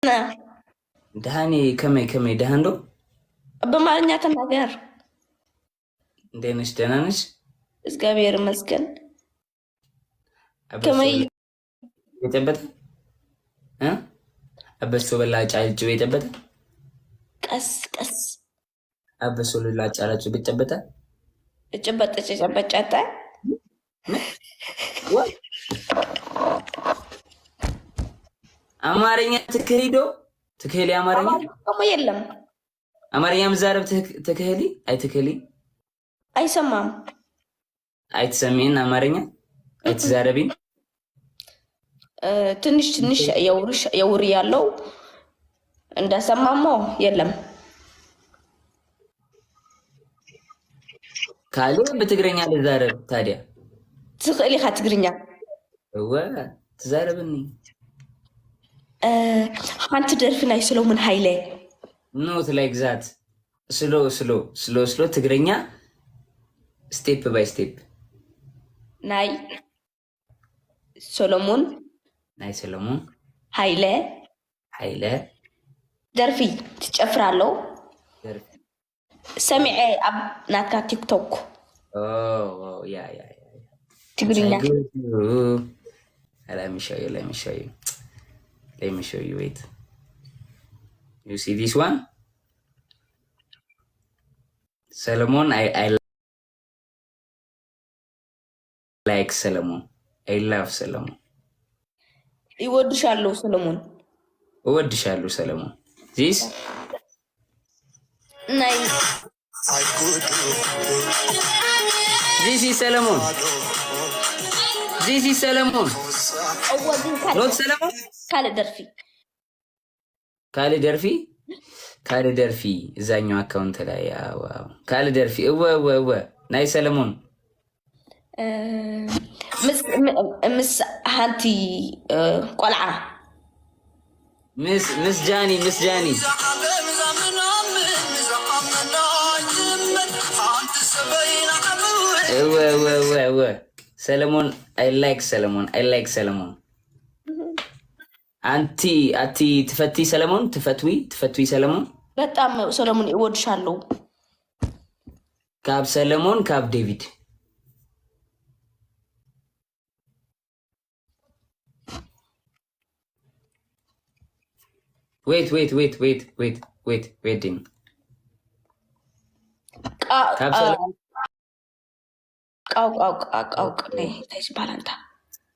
ደሃን ከመይ ከመይ ደሃን ዶ? በአማርኛ ተናገር። እንዴት ነሽ? ደህና ነሽ? እግዚአብሔር ይመስገን። ኣበሶ ከመይ የጨበጠ እ ኣበሶ በላ ጫጭ የጨበጠ ቀስ ቀስ ኣበሶ ልላ ጫላጭ የጨበጠ እጭበጥ ጭጨበጨጠ ወይ? ኣማርኛ ትክህሊ ዶ? ትክህሊ ኣማርኛ? ከሞ የለም። ኣማርኛ ምዛረብ ትክ- ትክህሊ? ኣይትክህሊ? አይሰማም። ኣይትሰሚዕን ኣማርኛ? ኣይትዛረቢን? እ፣ ትንሽ ትንሽ የውርሽ የውር ያለው እንደሰማሞ የለም። ካልእ ብትግርኛ ልዛረብ ታዲያ? ትኽእል ኢኻ ትግርኛ። እወ ትዛረብኒ። እ፣ ሓንቲ ደርፊ ናይ ሰሎሙን ሃይለ Not like that. Slow slow slow slow ትግርኛ step by step. ናይ ሰሎሙን ናይ ሰለሙን ሃይለ ሓይለ ደርፊ ትጨፍር ኣለው። ደርፊ። ሰሚዐ ኣብ ናትካ ቲክቶክ Oh, wow, yeah, yeah, yeah, yeah. ትግርኛ። I go to. Let me show you. Let me show you. Let me show you. Wait. You see this one? Solomon, I, I like Solomon. I love Solomon. ይወድሻለሁ ሰሎሙን። እወድሻለሁ ሰለሞን። This ናይ this is ሰለሞን። This is ሰለሞን። እወ ግን ካልእ Not ሰለሞን። ካልእ ደርፊ ካልእ ደርፊ ካልእ ደርፊ እዛኛው account ላይ አዎ፣ አዎ። ካልእ ደርፊ እወ እወ እወ ናይ ሰለሞን እ፣ ምስ ም- ምስ ሓንቲ እ፣ ቆልዓ ምስ ምስ ጃኒ ምስ ጃኒ እወ እወ እወ እወ ሰለሞን I like ሰለሞን I like ሰለሞን ኣንቲ ኣቲ ትፈቲ ሰለሞን ትፈትዊ ትፈትዊ ሰለሞን በጣም ሰሎሙን እወድሻለሁ። ካብ ሰለሞን ካብ ዴቪድ wait wait wait wait wait wait wait ዲን ቃ- ካብ ቃ- ሰለሞን ቃው ቃው ቃው ቃው ቃው ናይ እንታይ ዝበሃል ኣንታ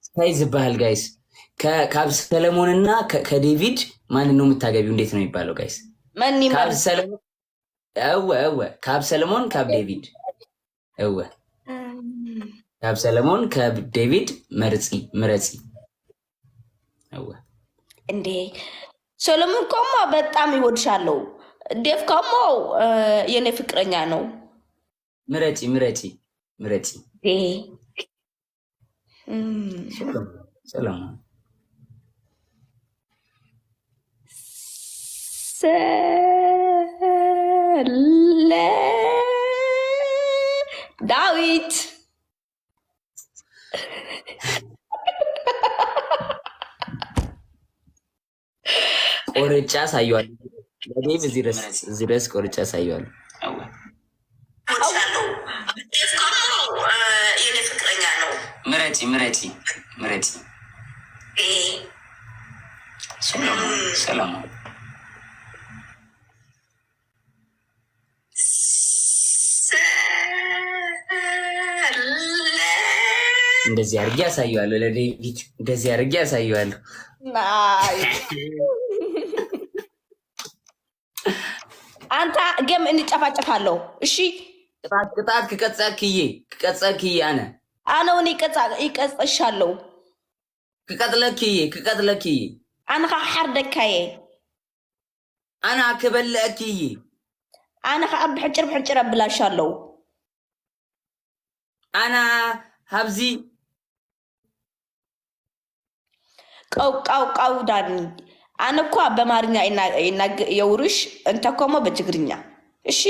እንታይ ዝበሃል guys ካብ ሰለሞንና ከ- ከዴቪድ ማን ነው የምታገቢው? እንዴት ነው የሚባለው guys? መን ካብ ይመርጥ? ሰለሞን እወ እወ ካብ ሰለሞን ካብ ዴቪድ እወ እም፣ ካብ ሰለሞን ካብ ዴቪድ መርፂ ምረፂ እወ እንዴ ሰሎሙን ከሞ በጣም ይወድሻለሁ። ዴቭ ከሞ እ፣ የኔ ፍቅረኛ ነው። ምረፂ ምረፂ ምረፂ ዴ እም፣ ሰለሞን ሰለ ዳዊት ቆርጫ ሳየዋል ለዴቭ እዚህ ድረስ እዚህ ድረስ ቆርጫ ሳየዋል ወድሻለሁ። ዴቭ ከሞ እ፣ የኔ ፍቅረኛ ነው። ምረጪ ምረጪ ምረጪ እ፣ ሰለሞን ሰለሞን ሰለ እንደዚህ አድርጌ ያሳየዋለሁ ለዴቪድ እንደዚህ አድርጌ ያሳየዋለሁ ናይ አንታ ገም እንጨፋጨፋለሁ። እሺ ቅጣት ቅጣት ክቀጸክዬ ክቀጸክዬ ኣነ ኣነ እውን ይቀጻ- ይቀጽሻለሁ። ክቀጥለክዬ ክቀጥለክዬ ኣነ ከዓ ሓርደካየ ኣነ ክበልአክዬ ኣነ ከዓ ብሕጭር ብሕጭር ኣብላሻለሁ። ኣነ ሀብዚ ቀው ቀው ቀው ዳኒ ኣነ እኳ በማርኛ ይና- ይናግ- የውርሽ እንተኮሞ በትግርኛ እሺ።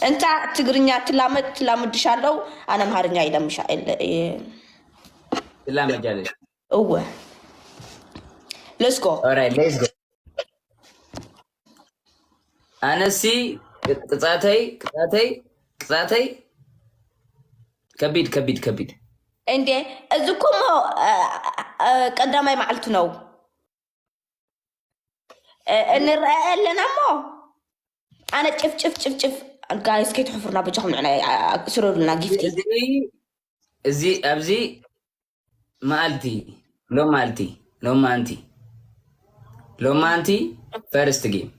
እንታ ትግርኛ ትላመድ ትላምድሻለው ኣነ ኣምሃርኛ ይለምሻ የለ- የ- ትላመጃለሽ እወ Let's go. Alright, let's go. ኣነሲ ቅጻተይ ቅጻተይ ቅጻተይ ከቢድ ከቢድ ከቢድ። እንዴ፣ እዚ እኮ እሞ ቀዳማይ መዓልቲ ነው። እንረአ ኣለና እሞ ኣነ ጭፍ ጭፍ ጭፍ ጭፍ። ጋይስ፣ ከይትሕፍሩና በጃኹም፣ ንዕና ስረዱልና ጊፍቲ። እዚ ኣብዚ መዓልቲ ሎም መዓልቲ ሎም መዓንቲ ሎም መዓንቲ ፈርስት ጌም።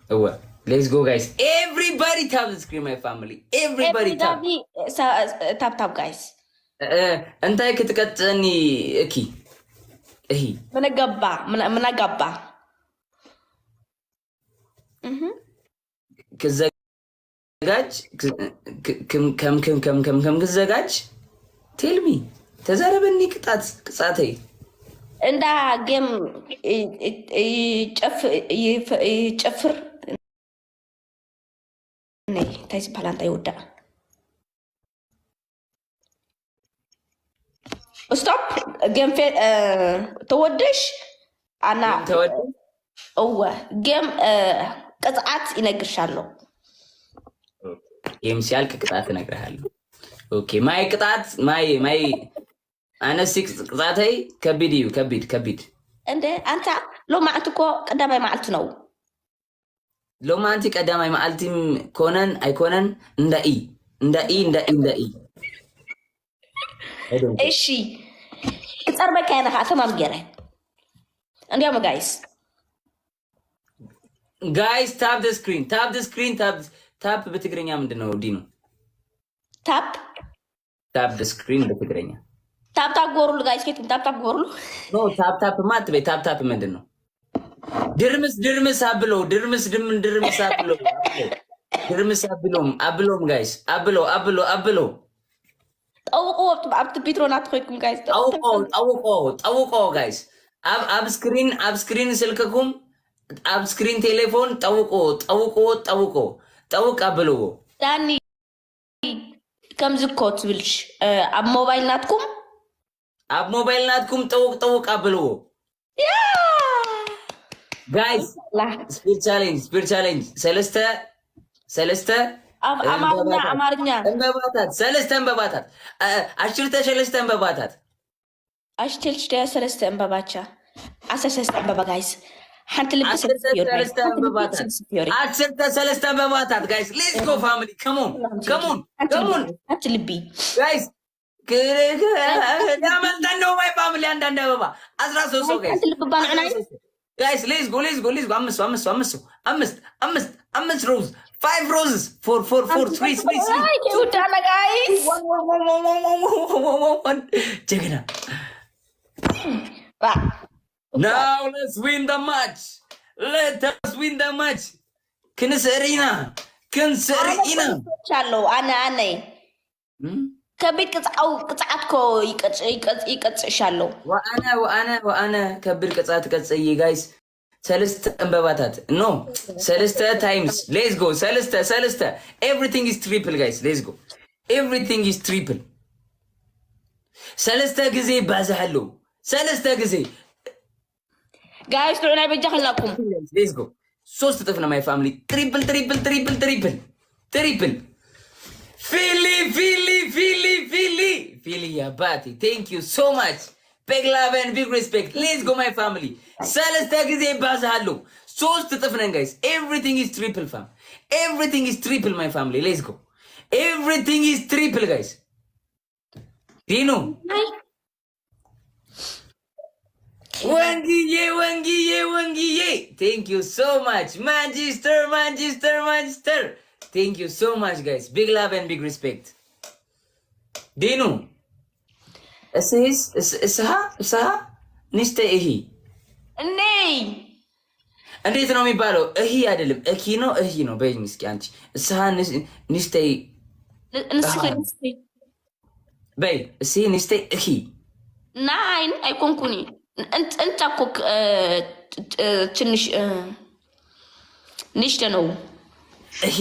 እወ፣ let's go guys, everybody tap the screen, my family, everybody tap. ታፕ ታፕ ጋይስ። እንታይ ክትቀጥኒ እኪ? እሂ ምነገባ ምነገባ ክዘጋጅ ከም ከም ከም ከም ከም ክዘጋጅ ቴልሚ ተዛረበኒ። ቅጣት ቅጻተይ እንዳ ጌም ይጨፍር። እንታይ ዝበሃል እንታይ ይወዳእ? ስቶፕ። ጌም ተወድሽ ኣና ተወዲ እወ፣ ጌም ቅጽዓት ይነግርሻለሁ። ጌም ሲያልቅ ቅጣት እነግርሃለሁ። ኦኬ፣ ማይ ቅጣት ማይ ማይ ኣነሲ ቅጻተይ ከቢድ እዩ። ከቢድ ከቢድ። እንደ ኣንታ ሎማዕንቲ እኮ ቀዳማይ መዓልቲ ነው። ሎማንቲ ቀዳማይ መዓልቲ ኮነን ኣይኮነን እንዳኢ እንዳኢ እንዳኢ እንዳኢ። እሺ፣ ክጸርበካ እየ ከዓ ተማም ገይረ። እንዲያውም ጋይስ Guys, tap the screen, tap the screen, tap tap ብትግርኛ ምንድን ነው ዲኑ? ታፕ Tap the screen ብትግርኛ። ታፕ ታፕ ጎሩሉ ጋይስ፣ ከይትም ታፕ ታፕ ጎሩሉ። No, tap tap ማ ትበይ። Tap tap ምንድን ነው? ድርምስ ድርምስ ኣብሎ ድርምስ ድም ድርምስ ኣብሎ ድርምስ ኣብሎም ኣብሎም ጋይስ ኣብሎ ኣብሎ ኣብሎ ጠውቁ ኣብቲ ቢትሮ ናት ኮይኩም ጋይስ። ጠውቆ ጠውቆ ጠውቆ ጋይስ ኣብ ኣብ ስክሪን ኣብ ስክሪን ስልክኩም ኣብ ስክሪን ቴሌፎን ጠውቆ ጠውቆ ጠውቆ ጠውቅ ኣብልዎ። ዳኒ ከምዚ እኮ ትብልሽ ኣብ ሞባይል ናትኩም ኣብ ሞባይል ናትኩም ጠውቅ ጠውቅ ኣብልዎ። ጋይስ ስፒድ ቻሌንጅ ስፒድ ቻሌንጅ ሰለስተ ሰለስተ ኣብ ኣማርኛ ኣማርኛ እንበባታት ሰለስተ እንበባታት ኣሽርተ ሰለስተ እንበባታት ኣሽርተ ሰለስተ እንበባቻ ዓሰርተ ሰለስተ እንበባ ጋይስ ሓንቲ ልቢ ሰለስተ እንበባታት ዓሰርተ ሰለስተ እንበባታት ጋይስ let's go family come on come on come on ሓንቲ ልቢ ጋይስ ያመልጠን ነው my family አንዳንድ አበባ አስራ ሶስት ሰው ጋይስ ልቢ ባንዕናይ Guys, let's go, let's go, let's go. አምስት ሰው አምስት ሰው አምስት ሰው አምስት አምስት አምስት rose, five roses, four four four, three three three. ውዳነ ጋይስ ጀግና። Now let's win the match. Let us win the match. ክንስዕር ኢና ክንስዕር ኢና። ኣለዉ ኣነ ኣነይ ከቢድ ቅጽዓው ቅጽዓት ኮ ይቀጽእሽ ኣለዉ። ወኣነ ወኣነ ወኣነ ከቢድ ቅጽዓት ቀጽይ ጋይስ። ሰለስተ ዕንበባታት no ሰለስተ times let's go ሰለስተ ሰለስተ everything is triple guys let's go everything is triple ሰለስተ ግዜ ባዝሕ ኣለዉ ሰለስተ ግዜ ጋይስ ንዑ ናይ በጃ ከላኩም let's go ሶስት እጥፍ ነው my family triple triple triple triple triple ፊሊ ፊሊ ፊሊ ፊሊ ፊሊ ያባቲ thank you so much big love and big respect let's go my family ሰለስተ ጊዜ ይባዛሃሉ ሶስት እጥፍ ነን guys everything is triple fam everything is triple my family let's go everything is triple guys ዲኑ ወንግዬ ወንግዬ ወንግዬ thank you so much ማንቸስተር ማንቸስተር ማንቸስተር thank you so much guys big love and big respect ዲኑ እስሂስ እስሃ እስሃ ንስተይ እሂ እነይ እንዴት ነው የሚባለው? እሂ አይደለም እኪ ነው እሂ ነው በይኝ እስኪ አንቺ እስሃ ንስተይ ንስኺ ንስኺ በይ እሲ ንስተይ እኺ ናይ ኣይኮንኩኒ እንተ እኮ ትንሽ ንሽተ ነው እሂ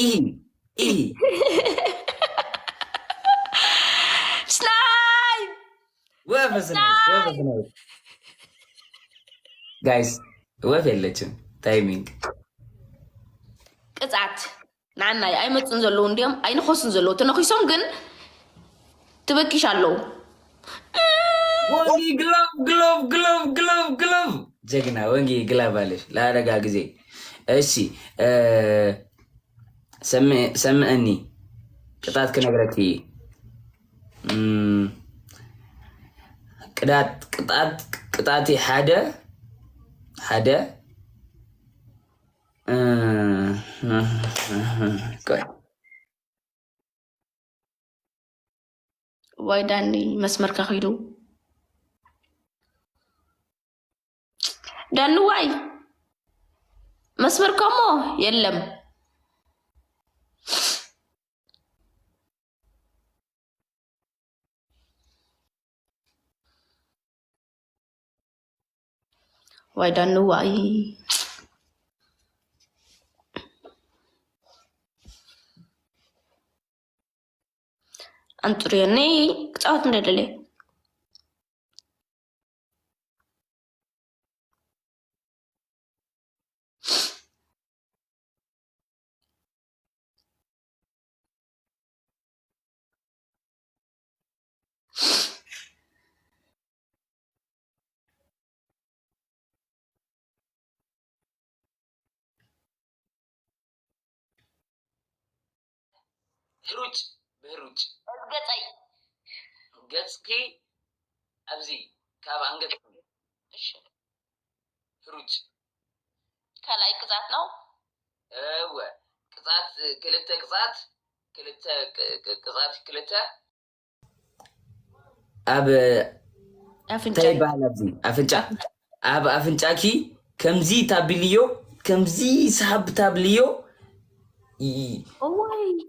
እሂ እሂ ስናይ ወፈስናይ ወፈስናይ ጋይስ፣ ወፍ የለችም። ታይሚንግ። ቅጻት ንዓናይ ኣይመጹን ዘለዉ እንዲዮም ኣይንኸሱን ዘለዉ ተነኺሶም ግን ትበኪሽ ኣለዉ። ወንጊ ግሎቭ ግሎቭ ግሎቭ ግሎቭ ግሎቭ። ጀግና ወንጊ ግላቭ ኣለሽ ለአደጋ ጊዜ። እሺ፣ ሰምዕኒ፣ ቅጣት ክነግረኪ። ቅጣት ቅጣት ቅጣቲ ሓደ ሓደ ዋይ ዳኒ መስመር ከኺዱ። ዳኒ ዋይ መስመር ከሞ የለም። ዋይ ዳኒ ዋይ። ኣንጥርየኒ ክፃወት እንደደለ። ህሩጭ ብህሩጭ ገፀይ ገፅኪ ኣብዚ ካብ ኣንገት እሺ ህሩጭ ካልኣይ ቅፃት ነው። እወ ቅፃት ክልተ ቅፃት ክልተ ቅፃት ክልተ ኣብ እንታይ ይበሃል ኣብዚ ኣፍንጫ ኣብ ኣፍንጫኪ ከምዚ ታብልዮ ከምዚ ሳብ ታብልዮ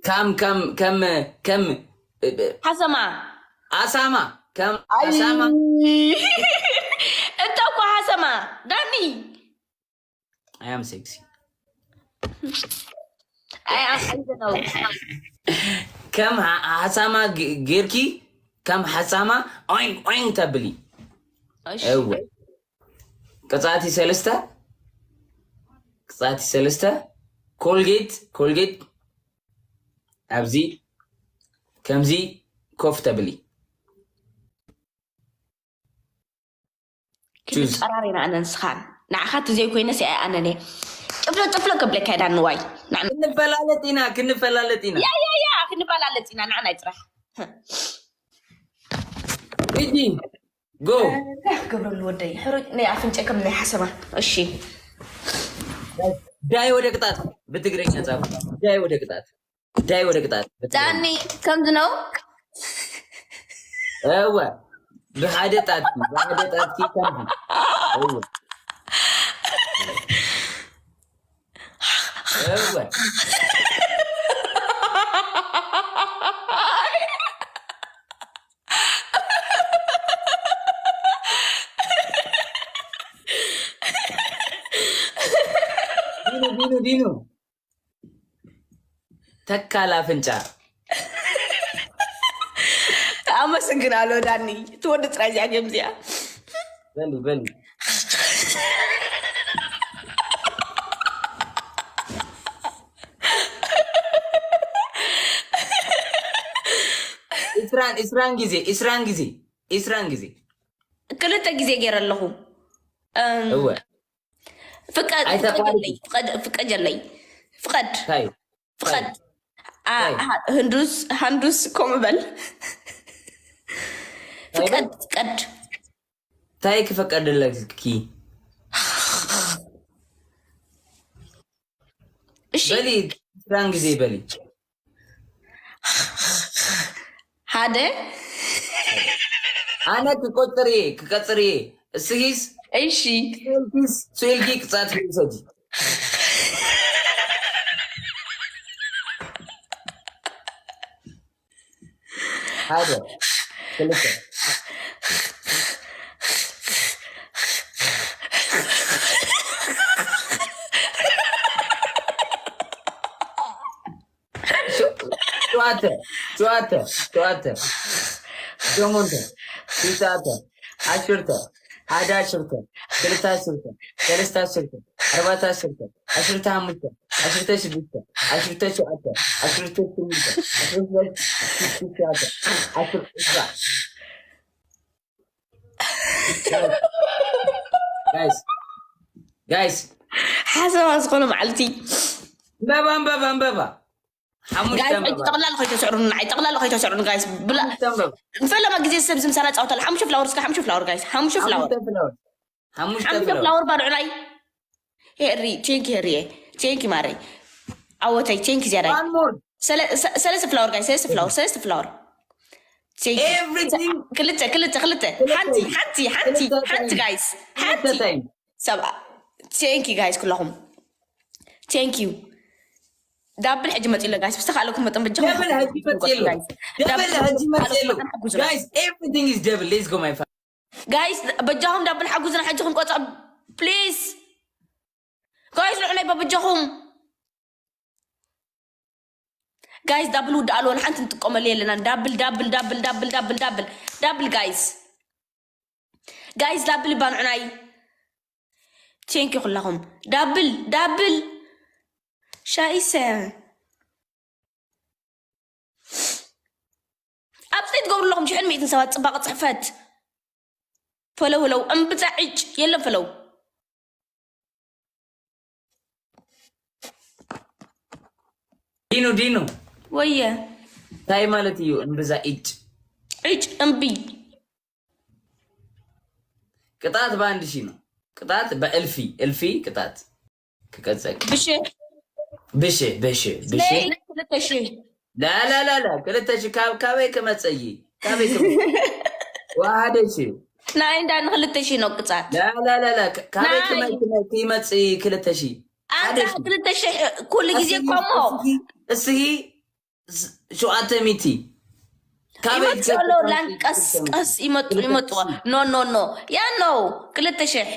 ከም ከም ከም ከም ሓሰማ ኣሳማ ከም ኣሳማ እታ እኮ ሓሰማ ዳኒ ኣያም ሴክሲ ከም ሓሳማ ጌርኪ ከም ሓሳማ ኦይን ኦይን ተብሊ እወ ቅፃቲ ሰለስተ ቅፃቲ ሰለስተ ኮልጌት ኮልጌት ኣብዚ ከምዚ ኮፍ ተብሊ ክንፀራር ኢና ኣነን ስኻን ንዓኻ እቲ ዘይኮይነ ሲኣይ ኣነን እየ ጥፍለ ጥፍለ ከብለካ ይዳ ንዋይ ክንፈላለጥ ኢና ክንፈላለጥ ኢና ያ ያ ያ ክንፈላለጥ ኢና ንዓና ይፅራሕ ሪዲ ጎ ገብረሉ ወደይ ሕሩጭ ናይ ኣፍንጨ ከም ናይ ሓሰማ እሺ ዳይ ወደ ቅጣት ብትግርኛ ፃፍ ዳይ ወደ ቅጣት ዳይ ወደ ቅጣት ዳኒ ከምዚ ነው እወ ብሓደ ጣትኪ ብሓደ ጣትኪ ከምዚ እወ እወ ዲኑ ዲኑ ዲኑ ተካል ኣፍንጫ ኣመስግን ኣሎ ዳኒ ትወዲ ጥራይ እዚኣ ገም እዚኣ በሊ በሊ ኢስራን ኢስራን ግዜ ኢስራን ግዜ ኢስራን ግዜ ክልተ ግዜ ገይረ ኣለኹ እወ ፍቀድ ፍቀጀለይ ፍቀድ ፍቀድ ፍቀድ ሃንዱስ ሃንዱስ ከምኡ በል ፍቀድ ፍቀድ እንታይ ክፈቀድለኪ እሺ በሊ ስራን ግዜ በሊ ሓደ ኣነ ክቆፅር እየ ክቀፅር እየ እስኪስ እሺ ስልኪስ ስልኪ ቅፃት ይውሰድ ሓደ ክልተ ሸዋተ ሸዋተ ሸዋተ ሸሞንተ ሽሳተ ዓሽርተ ሓደ ዓሽርተ ክልተ ኣስርተ፣ ሰለስተ ኣስርተ፣ ኣርባዕተ ኣስርተ፣ ዓሰርተ ሓሙሽተ፣ ዓሰርተ ሽዱሽተ፣ ዓሰርተ ሸውዓተ፣ ዓሰርተ ሸሞንተ፣ ዓሰርተ ትሽዓተ፣ ዓሰርተ ዕስራ። ጋይስ፣ ጋይስ፣ ሓሰባ ዝኾነ መዓልቲ ዕምበባ፣ ዕምበባ፣ ዕምበባ። ሓሙሽተ ጋይስ ዕምበባ። ጠቕላላ ከይተስዕሩኒ ንዓይ ጠቕላላ ከይተስዕሩኒ ጋይስ ብላ ሓሙሽተ ዕምበባ። ፈለማ ግዜ ሰብ ዝምሰላ ፃውታ ሓሙሽተ ፍላወር እስከ ሓሙሽተ ፍላወር ጋይስ ሓሙሽተ ፍላወር ሓሙሽተ ፍላወር። ሓሙሽተ ሓሙሽተ ፍላወር። ፍላወር ባዶ ዕናይ ሄሪ ቴንኪ ሄሪየ ቴንኪ ማረይ ዓወተይ ቴንኪ ዝያዳይ One more. ሰለ- ሰ- ሰለስተ ፍላወር ጋይስ ሰለስተ ፍላወር ሰለስተ ፍላወር ቴንኪ Everything. ክልተ ክልተ ክልተ ሓንቲ ሓንቲ ሓንቲ ሓንቲ ጋይስ ሓንቲ ክልተ time። ሰብኣ ቴንኪ ጋይስ ኩለኹም ቴንኪ ዳብል ሕጂ መፂ ኣሎ ጋይስ ብዝተኻለኩም መጠን በጃኹም ደብል ሕጂ መፂ ኣሎ። ደብል ሕጂ መፂ ኣሎ። Guys, everything is double. Let's go, my friend. ጋይስ በጃኹም ዳብል ሓጉዝና ሕጂ ክንቆፅዕ ፕሊዝ ጋይስ ንዑናይ በበጃኹም ጋይስ ዳብል ውዳእ ኣለዎ ንሓንቲ ንጥቀመሉ የለና ዳብል ዳብል ዳብል ዳብል ዳብል ዳብል ዳብል ጋይስ ጋይስ ዳብል ይባ ንዑናይ ቴንኪ ኩላኹም ዳብል ዳብል ሻይሰ ኣብ ስቴት ገብሩ ኣለኹም ሽሕን ሚእትን ሰባት ፅባቐ ፅሕፈት ፈለው ፈለው እምብዛ ዕጭ የለን ፈለው ዲኑ፣ ዲኑ፣ ወየ እንታይ ማለት እዩ እምብዛ ኢጭ? ዕጭ እምቢ ቅጣት በአንድ ሺህ ነው። ቅጣት በእልፊ፣ እልፊ ቅጣት ክቀጸቅ። ብሽ ብሽ፣ ብሽ፣ ብሽ። ክልተ ሺህ ላ፣ ላ፣ ላ፣ ላ፣ ክልተ ሺህ ካብ፣ ካበይ ክመጸይ? ካበይ ክመጸይ? ወሓደ ሺህ። ናይ እንዳ ንክልተ ሺህ ነው ቅጻት ላላላላ ካበይ ናይ- ክመ- ክመ- ክመጽእ ክልተ ሺህ? ኣንታ ሓደ ሺህ። ክልተ ሺህ ኩሉ ግዜ እስሂ- ኮሞ እስሂ- እስሂ ስ- ሸውዓተ ሚእቲ ካበይ ይመጽእ ኣሎ ክልተ ላን ሺህ? ቀስ ቀስ ይመጡ ይመጡ no no no ያ no ክልተ ሺህ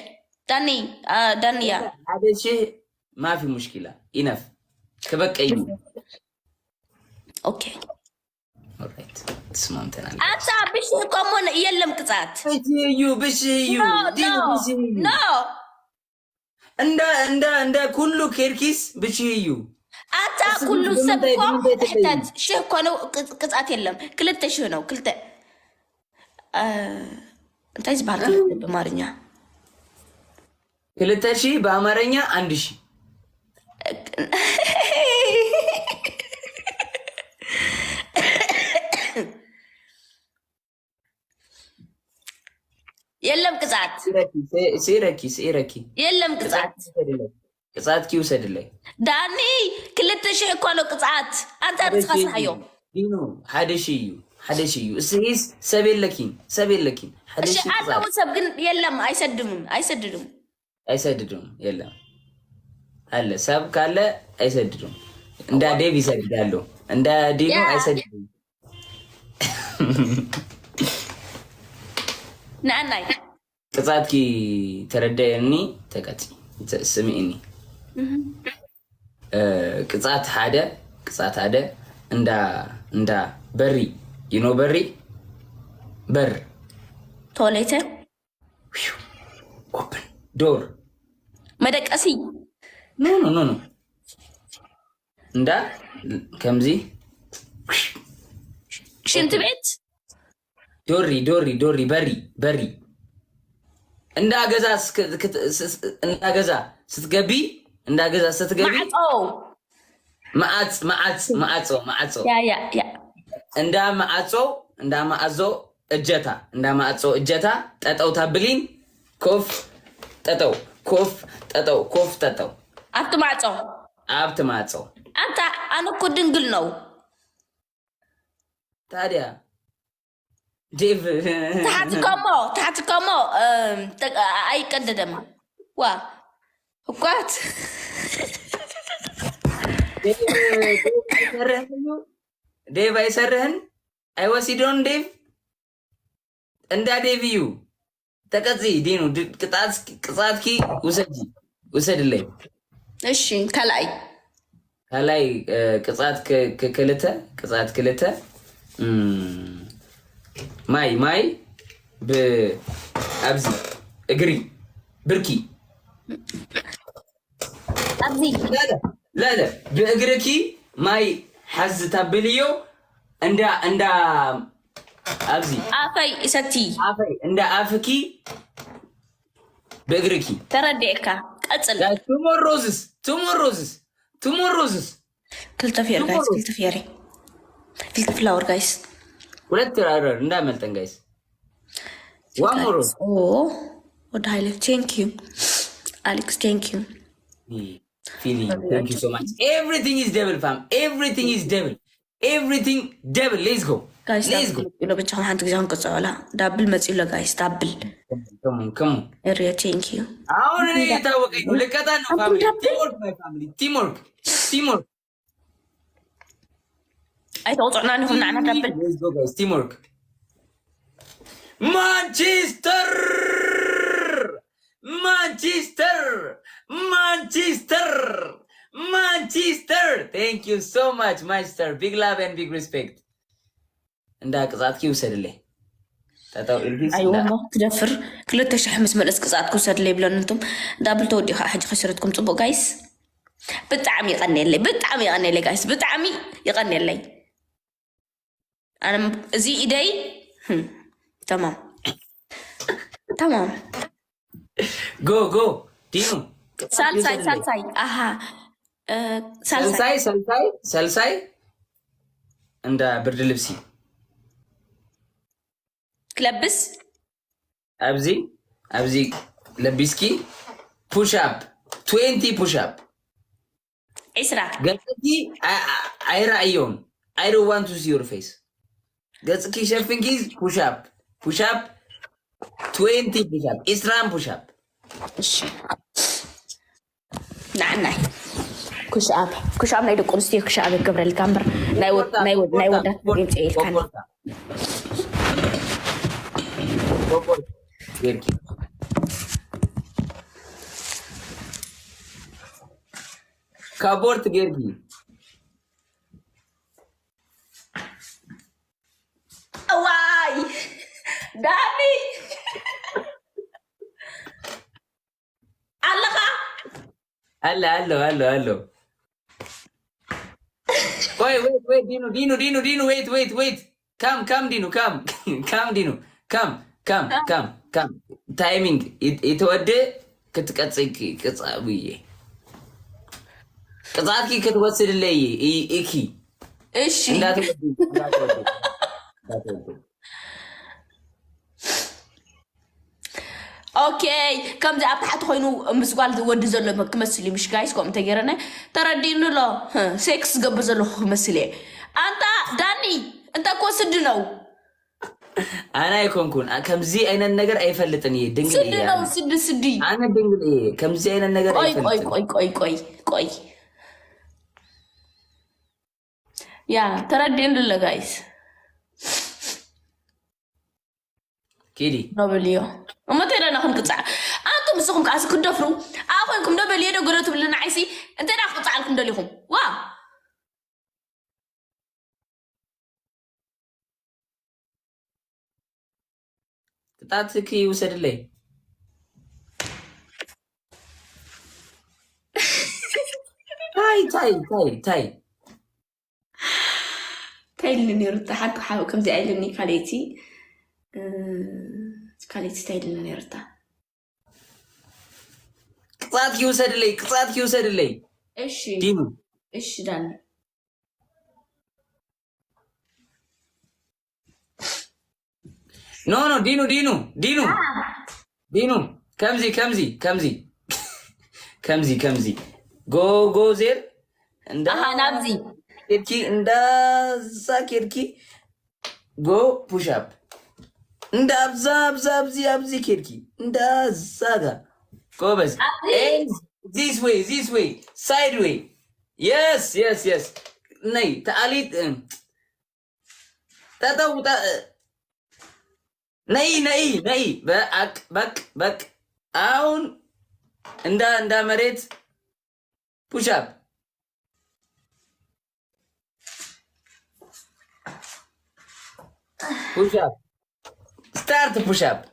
ዳኒ አ፣ ዳኒያ ሓደ ሺህ ማፊ ሙሽኪላ ኢነፍ ክበቀይ okay ኦራይት ተስማምተናል። ኣታ ብሽ ኮሞ የለም ቅጻት ብሽ እዩ ብሽ እዩ no ዲኑ no ብሽ እዩ no እንደ እንደ እንደ ኩሉ ኬርኪስ ብሽ እዩ ኣታ እሱ ኩሉ ግን ሰብ ብምንታይ- እኮ ብምንታይ ተለዩ? ሕተት ሽህ ኮነ ቅጽ- ቅጻት የለም ክልተ ሽህ ነው ክልተ አ፣ እንታይ ዝበሃል ክልተ ብኣማርኛ ክልተ ሺህ በአማርኛ አንድ ሺህ የለም ቅጻት ሲረኪ ሲረኪ የለም ቅጻት ቅጻት ኪውሰድለይ ዳኒ ክልተ ሽሕ እኮ ነው ቅጻት ኣንታ ርዝኻ ስራሕዮ ዲኑ ሓደ ሺህ እዩ ሓደ ሺህ እዩ እስሂስ ሰብ የለኪን ሰብ የለኪን ሓደ እሺ ሺህ ኣለዉ ቅጻት ሰብ ግን የለም ኣይሰድምም ኣይሰድድም ኣይሰድዱም የለም አለ ሰብ ካለ አይሰድዱም እንዳ ዴቭ ይሰድዳሉ እንዳ ዲኑ ያ። አይሰድዱም ንኣናይ ቅጻትኪ ተረደየኒ ተቀጺ ስሚእኒ እ፣ ቅጻት ሓደ ቅጻት ሓደ እንዳ እንዳ በሪ ይኖ በሪ በር ቶሌተ ኦፕን ዶር መደቀሲ ኖ ኖ ኖ ኖ እንዳ ከምዚ ሽንት ቤት ዶሪ ዶሪ ዶሪ በሪ በሪ እንዳ ገዛ እስክ- ክት- ስ- ስ- እንዳ ገዛ ስትገቢ እንዳ ገዛ ስትገቢ ማዕጾ መዓጽ መዓጽ መዓጾ መዓጾ ያ ያ ያ እንዳ መዓጾ እንዳ መዓዞ እጀታ እንዳ መዓጾ እጀታ ጠጠው ታብሊን ኮፍ ጠጠው ኮፍ ጠጠው ኮፍ ጠጠው ኣብቲ ማዕጾ ኣብቲ ማዕጾ ኣንታ ኣነ እኮ ድንግል ነው ታዲያ ዴቭ ታሕቲ ከሞ ታሕቲ ከሞ እም፣ ተ- ኣይቀደደም ዋ እኳት ዴቭ ዴቭ ኣይሰርህን እዩ ዴቭ ኣይሰርህን ኣይወሲዶን ዴቭ እንዳ ዴቭ እዩ ተቀፂ ዲኑ ድ- ቅጣት ቅፃትኪ ውሰጂ ውሰድለይ እሺ ካልኣይ ካልኣይ እ፣ ቅፃት ክ- ክ- ክልተ ቅፃት ክልተ እም፣ ማይ ማይ ብ ኣብዚ እግሪ ብርኪ ኣብዚ ለለ ለለ ብእግርኪ ማይ ሓዝ ታብልዮ እንዳ እንዳ ኣብዚ ኣፈይ ሰቲ ኣፈይ እንዳ ኣፍኪ ብእግርኪ ተረዲእካ ቀጽል። ቱሞር ሮዝስ ቱሞር ሮዝስ ቱሞር ሮዝስ ክልተ ፍዮሪ ጋይስ፣ ክልተ ፍዮሪ፣ ክልተ ፍላወር ጋይስ። ሁለት ራረር እንዳመልጠን ጋይስ ዋን ሞር ኦ ወደ ሀይለ thank you፣ Alex thank you። Feeling. Thank you so much. Everything is double, fam. Everything is double. Everything double. Let's go. ጋይስ Let's go. ኢሎ ብቻ ሓንቲ ግዜ ክንቅጽዖላ ዳብል መጺኡ ኣሎ ጋይስ ዳብል Come on, come on. area thank you። አሁን እኔ የታወቀኝ ነው። ልቀጣ ነው አሁን ፋሚሊ። ዳብል? Teamwork my family. Teamwork. Teamwork. ኣይተውጽዕና ኒኹም ንዓና ዳብል Let's go guys. Teamwork. ማንቸስተር ማንቸስተር ማንቸስተር ማንቸስተር Thank you so much ማንቸስተር. Big love and big respect. እንዳ ቅጻትኪ ይውሰድለይ። ጠጠው ኢልኪ ኣይወሞ ትደፍር ክልተ ሽሕ ምስ መለስ ቅጻት ክውሰድለይ ይብለኒ እንቱም ዳብል ተወዲኡ ከዓ ሕጂ ከሽረትኩም ጽቡቅ ጋይስ። ብጣዕሚ ይቀንየለይ ብጣዕሚ ይቀንየለይ ጋይስ ብጣዕሚ ይቀንየለይ። ኣነ እዚ ኢደይ ህም፣ ተማም ተማም Go go. ዲኑ ሳልሳይ ሳልሳይ ኣሃ እ፣ ሳልሳይ ሰልሳይ ሰልሳይ ሰልሳይ እንዳ ብርድ ልብሲ ክለብስ ኣብዚ ኣብዚ ለቢስኪ push up twenty push up ዒስራ ገጽኪ ኣ- ኣ- ኣይረኣዮን I don't want to see your face ገጽኪ ሸፍንኪ push up push up twenty push up ዒስራን push up እሺ ንዓናይ ኩሽኣብ ኩሽኣብ ናይ ደቂ ኣንስትዮ ክሽኣብ ይገብረልካ እምበር ናይ ወ- ናይ ወ- ናይ ወዳት ጌም ፀይልካኒ ኮቦርታ ኮቦርታ ጌርኪ ካቦርት ጌርኪ ዋይ ዳኒ ኣለኻ ኣሎ ኣሎ ኣሎ ኣሎ ቆይ wait wait ዲኑ ዲኑ ዲኑ ዲኑ wait wait wait come come ዲኑ come come ዲኑ come come come come timing የተወደ ክትቀጽ ቅጻ ብዬ ቅጻትኪ ክትወስድለይ እይ- እኪ እሺ እንዳትወዲ እንዳትወዲ እንዳትወዲ ኦኬ ከምዚ ኣብ ታሕቲ ኮይኑ ምስ ጓል ወዲ ዘሎ ክመስል እዩ ምሽ ጋይስ ከምኡ እንተገይረነ ተረዲእኒ ኣሎ ሴክስ ዝገብር ዘለኹ ክመስል እየ ኣንታ ዳኒ እንተ እኮ ስዲ ነው ኣነ ኣይኮንኩን ኣ- ከምዚ ዓይነት ነገር ኣይፈልጥን እየ ድንግል ስዲ እየ ነው ኣነ። ስዲ ስዲ ኣነ ድንግል እየ ከምዚ ዓይነት ነገር ቆይ ቆይ ኣይፈልጥን ቆይ ቆይ ቆይ ቆይ ያ ተረዲእኒ ኣሎ ጋይስ ኪዲ ኖብል እዮ እሞ ተይለና ክንቅፃዕ ኣንቱም ንስኹም ከዓሲ ክትደፍሩ ኣብ ኮይንኩም ኖብል እዮ ዶ ገለ ትብልና ዓይሲ እንታይ ዳ ክቅፃዓልኩም ደሊኹም ዋ ቅጣትኪ ይውሰድለይ ታይ ታይ ታይ ታይ እንታይ ኢልኒ ነይሩ እታ ሓንቲ ሓ- ከምዚኣ ኢልኒ ካልኣይቲ እ፣ ካልኣይቲ እንታይ ኢልኒ ነይሩ እታ ቅጻትኪ ይውሰድለይ ቅጻትኪ ይውሰድለይ እሺ ዲኑ እሺ ዳኒ ኖ ኖ ዲኑ ዲኑ ዲኑ ዲኑ ከምዚ ከምዚ ከምዚ ከምዚ ከምዚ ጎ ጎ ዜር እንዳ ኣሃ ናብዚ ኬድኪ እንዳዛ ኬድኪ ጎ ፑሽ ኣፕ እንዳ ኣብዛ ኣብዛ ኣብዚ ኣብዚ ኬድኪ እንዳዛ ጋ ጎበዝ ኣብዚ this way this way side way yes yes yes ነይ ተኣሊት ጠጠው ጠ- ነይ ነይ ነይ በቅ በቅ በቅ አሁን እንዳ እንዳ መሬት push up push up start push up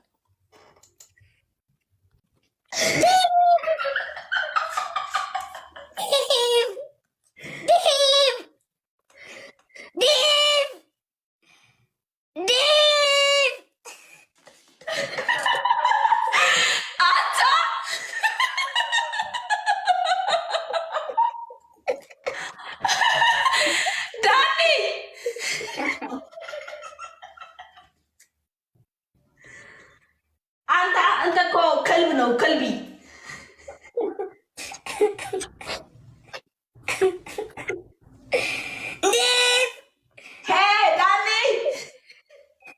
ዴቭ! ዴቭ! ዴቭ! ዴቭ! ኣታ! ዳኒ! ኣንታ እንተ እኮ ከልቢ ነው፣ ከልቢ። ዴቭ! ሄ፣ ዳኒ!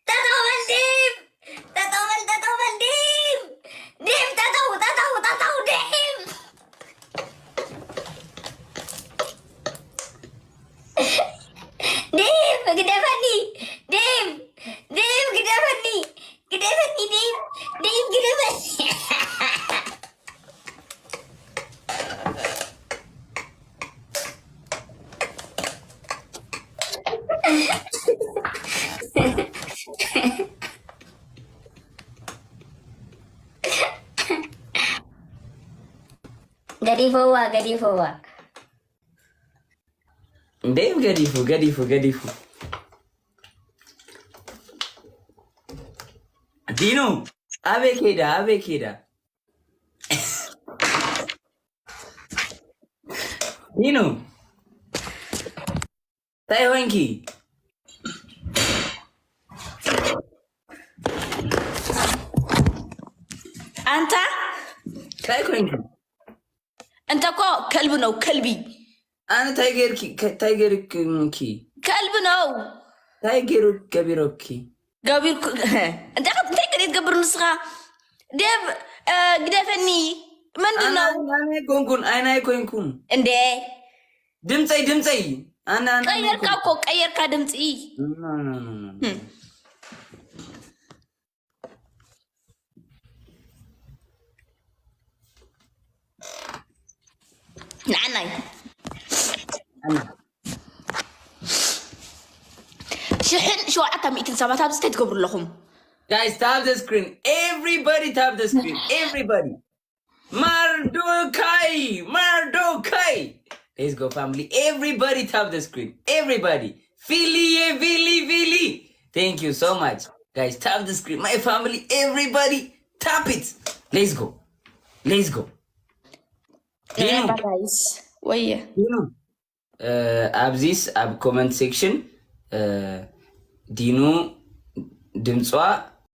ጠጠው በል ዴቭ! ጠጠው በል፣ ጠጠው በል ዴቭ! ዴቭ፣ ጠጠው፣ ጠጠው፣ ጠጠው ዴቭ! ዴቭ፣ ግደፈኒ! ዴቭ! ዴቭ፣ ግደፈኒ! ግደፈኒ ዴቭ! ዴቭ፣ ግደፈኒ! ገዲፈዋ፣ ገዲፈዋ። እንዴም ገዲፉ፣ ገዲፉ፣ ገዲፉ። ዲኑ፣ ኣበይ ከይዳ? ኣበይ ከይዳ? ዲኑ፣ እንታይ ኾንኪ? ኣንታ እንታይ ኾንኪ? እንተ እኮ ከልቢ ነው፣ ከልቢ። ኣነ እንታይ ገይርኪ? እንታይ ገይርኪ? ከልቢ ነው። እንታይ ገይሩ ገቢሮኪ? ገቢርኩ። እንተ እንታይ ገለ ትገብር ንስኻ? ዴቭ፣ እ፣ ግደፈኒ። ምንድን ነው? ኣነ ኣይኮንኩን፣ ኣነ ኣይኮንኩን። እንዴ? ድምፀይ፣ ድምፀይ። ኣነ፣ ኣነ ቀየርካ እኮ፣ ቀየርካ ድምፂ። ኖ፣ ኖ፣ ኖ፣ ኖ። ህም። ንዓናይ። ሽሕን ሸውዓተ ሚእትን ሰባት ኣብዚ እንታይ ትገብሩ ኣለኹም? Guys, tap the screen. Everybody tap the screen. Everybody. Mardokai, Mardokai. Let's go, family. Everybody tap the screen. Everybody. Fili, Fili, Fili. Thank you so much. Guys, tap the screen. My family, everybody, tap it. Let's go. Let's go. Dino. Guys, ወየ። Dino. ኣብዚስ ኣብ comment section ዲኑ ድምፅዋ